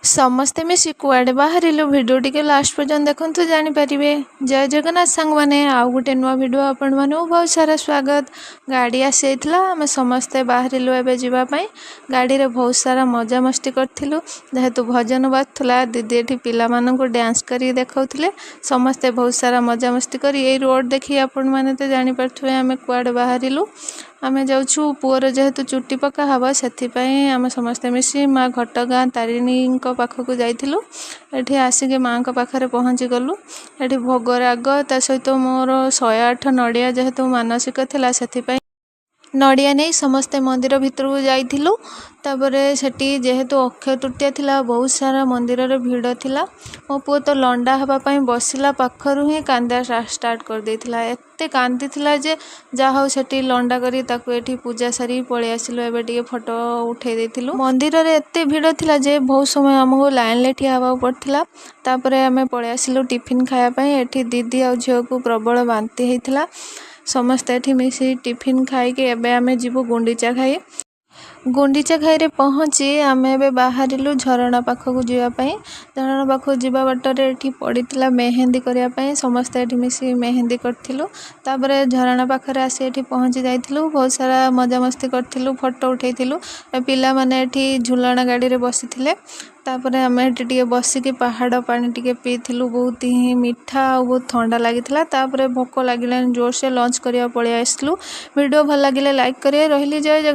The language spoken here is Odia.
ସମସ୍ତେ ମିଶି କୁଆଡ଼େ ବାହାରିଲୁ, ଭିଡ଼ିଓ ଟିକେ ଲାଷ୍ଟ ପର୍ଯ୍ୟନ୍ତ ଦେଖନ୍ତୁ, ଜାଣିପାରିବେ। ଜୟ ଜଗନ୍ନାଥ ସାଙ୍ଗମାନେ, ଆଉ ଗୋଟେ ନୂଆ ଭିଡ଼ିଓ ଆପଣମାନଙ୍କୁ ବହୁତ ସାରା ସ୍ୱାଗତ। ଗାଡ଼ି ଆସିଯାଇଥିଲା, ଆମେ ସମସ୍ତେ ବାହାରିଲୁ ଏବେ ଯିବା ପାଇଁ। ଗାଡ଼ିରେ ବହୁତ ସାରା ମଜାମସ୍ତି କରିଥିଲୁ। ଯେହେତୁ ଭଜନ ବାଜୁଥିଲା, ଦିଦି ଏଠି ପିଲାମାନଙ୍କୁ ଡ୍ୟାନ୍ସ କରିକି ଦେଖାଉଥିଲେ। ସମସ୍ତେ ବହୁତ ସାରା ମଜାମସ୍ତି କରି, ଏଇ ରୋଡ଼ ଦେଖି ଆପଣମାନେ ତ ଜାଣିପାରୁଥିବେ ଆମେ କୁଆଡ଼େ ବାହାରିଲୁ। ଆମେ ଯାଉଛୁ, ପୁଅର ଯେହେତୁ ଚୁଟି ପକା ହେବ, ସେଥିପାଇଁ ଆମେ ସମସ୍ତେ ମିଶି ମା ଘଟଗାଁ ତାରିଣୀଙ୍କ ପାଖକୁ ଯାଇଥିଲୁ। ଏଠି ଆସିକି ମାଆଙ୍କ ପାଖରେ ପହଞ୍ଚି ଗଲୁ। ଏଠି ଭୋଗ ରାଗ, ତା ସହିତ ମୋର 108 ନଡ଼ିଆ ଯେହେତୁ ମାନସିକ ଥିଲା, ସେଥିପାଇଁ ନଡ଼ିଆ ନେଇ ସମସ୍ତେ ମନ୍ଦିର ଭିତରକୁ ଯାଇଥିଲୁ। ତାପରେ ସେଠି ଯେହେତୁ ଅକ୍ଷୟ ତୃତୀୟା ଥିଲା, ବହୁତ ସାରା ମନ୍ଦିରରେ ଭିଡ଼ ଥିଲା। ମୋ ପୁଅ ତ ଲଣ୍ଡା ହେବା ପାଇଁ ବସିଲା ପାଖରୁ ହିଁ କାନ୍ଦା ଷ୍ଟାର୍ଟ କରିଦେଇଥିଲା। ଏତେ କାନ୍ଦିଥିଲା ଯେ ଯାହା ହଉ, ସେଠି ଲଣ୍ଡା କରି ତାକୁ ଏଠି ପୂଜା ସାରିକି ପଳେଇ ଆସିଲୁ। ଏବେ ଟିକେ ଫଟୋ ଉଠେଇ ଦେଇଥିଲୁ। ମନ୍ଦିରରେ ଏତେ ଭିଡ଼ ଥିଲା ଯେ ବହୁତ ସମୟ ଆମକୁ ଲାଇନରେ ଠିଆ ହେବାକୁ ପଡ଼ିଥିଲା। ତାପରେ ଆମେ ପଳେଇ ଆସିଲୁ ଟିଫିନ୍ ଖାଇବା ପାଇଁ। ଏଠି ଦିଦି ଆଉ ଝିଅକୁ ପ୍ରବଳ ବାନ୍ତି ହେଇଥିଲା। ସମସ୍ତେ ଏଠି ମିଶି ଟିଫିନ୍ ଖାଇକି ଏବେ ଆମେ ଯିବୁ ଗୁଣ୍ଡିଚା ଘାଇ। ଗୁଣ୍ଡିଚା ଘାଇରେ ପହଞ୍ଚି ଆମେ ଏବେ ବାହାରିଲୁ ଝରଣା ପାଖକୁ ଯିବା ପାଇଁ। ଝରଣା ପାଖକୁ ଯିବା ବାଟରେ ଏଠି ପଡ଼ିଥିଲା ମେହେନ୍ଦି କରିବା ପାଇଁ। ସମସ୍ତେ ଏଠି ମିଶି ମେହେନ୍ଦି କରିଥିଲୁ। ତାପରେ ଝରଣା ପାଖରେ ଆସି ଏଠି ପହଞ୍ଚି ଯାଇଥିଲୁ। ବହୁତ ସାରା ମଜାମସ୍ତି କରିଥିଲୁ, ଫଟୋ ଉଠେଇଥିଲୁ। ପିଲାମାନେ ଏଠି ଝୁଲଣା ଗାଡ଼ିରେ ବସିଥିଲେ। ତାପରେ ଆମେ ଏଠି ଟିକେ ବସିକି ପାହାଡ଼ ପାଣି ଟିକେ ପିଇଥିଲୁ। ବହୁତ ହିଁ ମିଠା ଆଉ ବହୁତ ଥଣ୍ଡା ଲାଗିଥିଲା। ତାପରେ ଭୋକ ଲାଗିଲାଣି ଜୋରସେ, ଲଞ୍ଚ କରିବାକୁ ପଳେଇ ଆସିଲୁ। ଭିଡ଼ିଓ ଭଲ ଲାଗିଲେ ଲାଇକ୍ କରିବେ। ରହିଲି, ଜୟ ଜଗନ୍ନାଥ।